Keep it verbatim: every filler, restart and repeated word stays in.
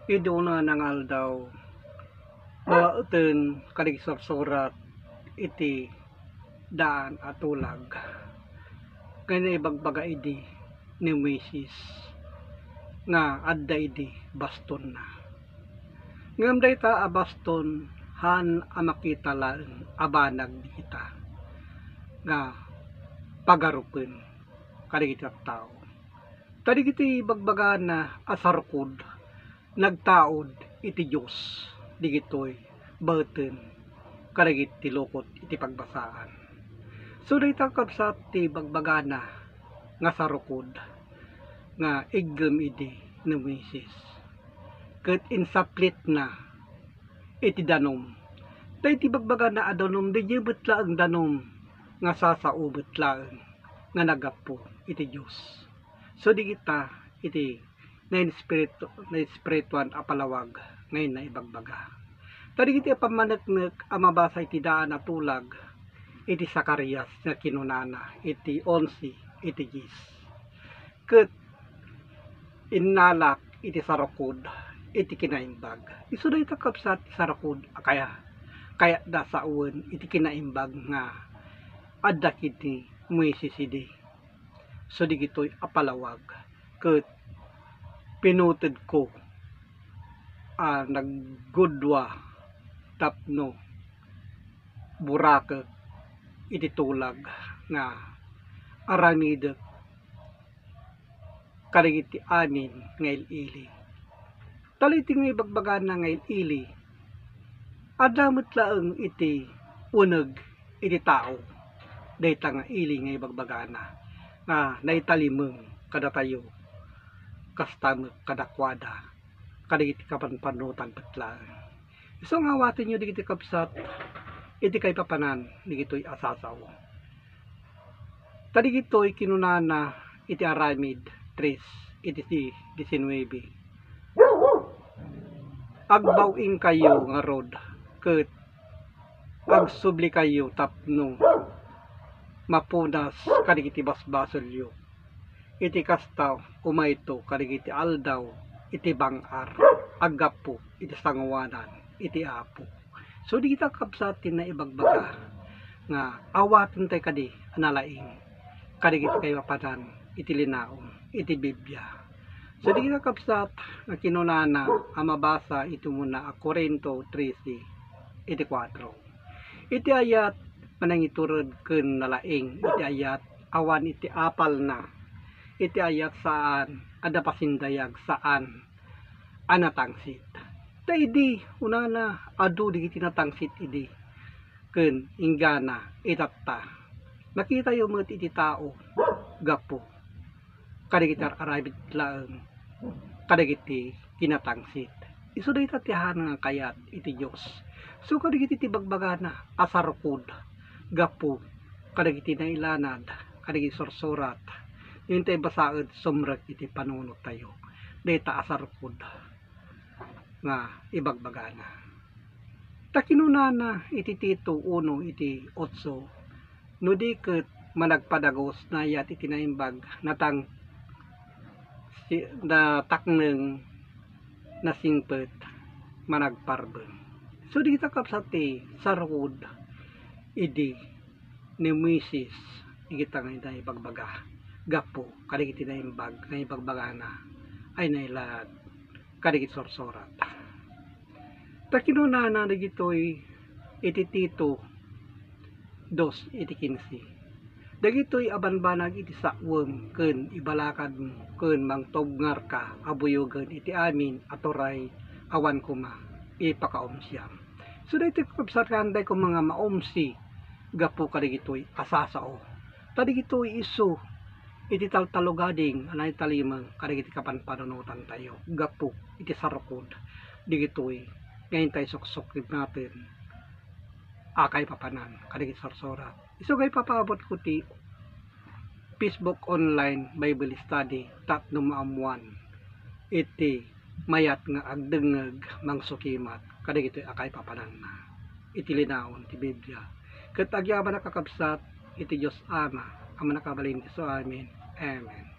Idi unana nga aldaw, babaen kadagiti sursurat iti daan a tulag nga naibagbaga idi ni Moises nga adda idi bastonna. Ngem dayta a baston, haan a makita laeng a banag dita nga pagarupen kadagiti tattao. Ta dagiti bagbagana a sarukod, nagtaud iti Dios, dagitoy baeten kadagiti lukot iti pagbasaan. So, dayta, kabsat, ti bagbagana nga sarukod nga iggem idi ni Moises, ket insaplitna iti danum. Ta iti bagbagana a danum, diay met laeng danum nga sasao met laeng nga naggapu iti Dios. So, dagita iti nainspiritu-, nainspirituan a palawag nga naibagbaga. Ta dagiti a pammaneknek a mabasa iti daan a tulag iti Zacarias nga kinunana iti onse iti dies. Ket innalak iti sarukod iti kinaimbag. Isu dayta, kabsat, ti sarukod a kaya-, kayatda sawen iti kinaimbag nga adda ken ni Moises idi. So, dagitoy a palawag ket pinutedko a naggudua tapno burakek iti tulag nga aramidek kadagiti amin nga il-ili. Ta daytoy nga ibagbagana nga il-ili, adda met laeng iti uneg iti tao dayta nga ili nga ibagbagana nga naitalimeng kadatayo, kasta met kadakuada kadagiti kapanpanotan met laeng. Isu nga awatenyo dagiti kabsat iti kaipapanan dagitoy a sasao. Ta dagitoy kinunana iti Aramid tres iti diesinuebe, "Agbaw-ingkayo ngarud ket agsublikayo tapno mapunas kadagiti basbasolyo. Iti kasta, umayto kadagiti aldaw iti bang-ar a gapu iti sangoanan iti Apo." So, dagita, kabsat, ti naibagbaga nga awaten tayo kadi a nalaing kadagiti kaipapanan iti linaon iti Biblia. So, dagita, kabsat, nga kinunana a mabasa iti umuna a Corinto trese iti kuatro. Iti ayat, panangitured ken nalaing iti ayat, awan iti apalna. Iti ayat, saan a napasindayag, saan a natangsit. Ta idi unana, adu dagiti natangsit idi, ken inggana itatta. Makitayo met iti tao gapu kadagiti ar-aramid laeng kadagiti kinatangsit. Isu dayta ti haan nga kayat iti Dios. So, kadagiti ti bagbagana a sarukod gapu kadagiti nailanad kadagiti sursurat, no intay basaen, sumrek iti panunottayo dayta a sarukod nga ibagbagana. Ta kinunana iti Tito uno iti otso, "No di ket managpadagus, naayat iti naimbag, natang-, si-, natakneng, nasingpet, managparbeng." So, dita, kabsat, ti sarukod idi ni Moises, dagita nga naibagbaga gapu kadagiti naimbag nga ibagbagana a nailanad kadagiti sursurat. Ta kinunana dagitoy iti Tito dos iti kinse, "Dagitoy a banbanag iti saoem ken ibalakadmo ken mangtubngarka a buyogen iti amin a turay awan koma ipakaumsiam." So, daytoy, kabsat, nga adda koma nga maumsi gapu kadagitoy a sasao. Ta dagitoy isu iti taltallo gading a naitalimeng kadagiti kapanpanunotantayo gapu iti sarukod dagitoy nga intay suksukkimaten a kaipapanan kadagiti sursurat. Isu nga ipapaabutko ti Facebook online Bible study tapno maammuan iti mayat nga agdengngeg mangsukimat kadagitoy a kaipapananna iti linaon ti Biblia. Ket agyamanak, kakabsat, iti Dios Ama a Mannakabalin iti isu amin. Amen.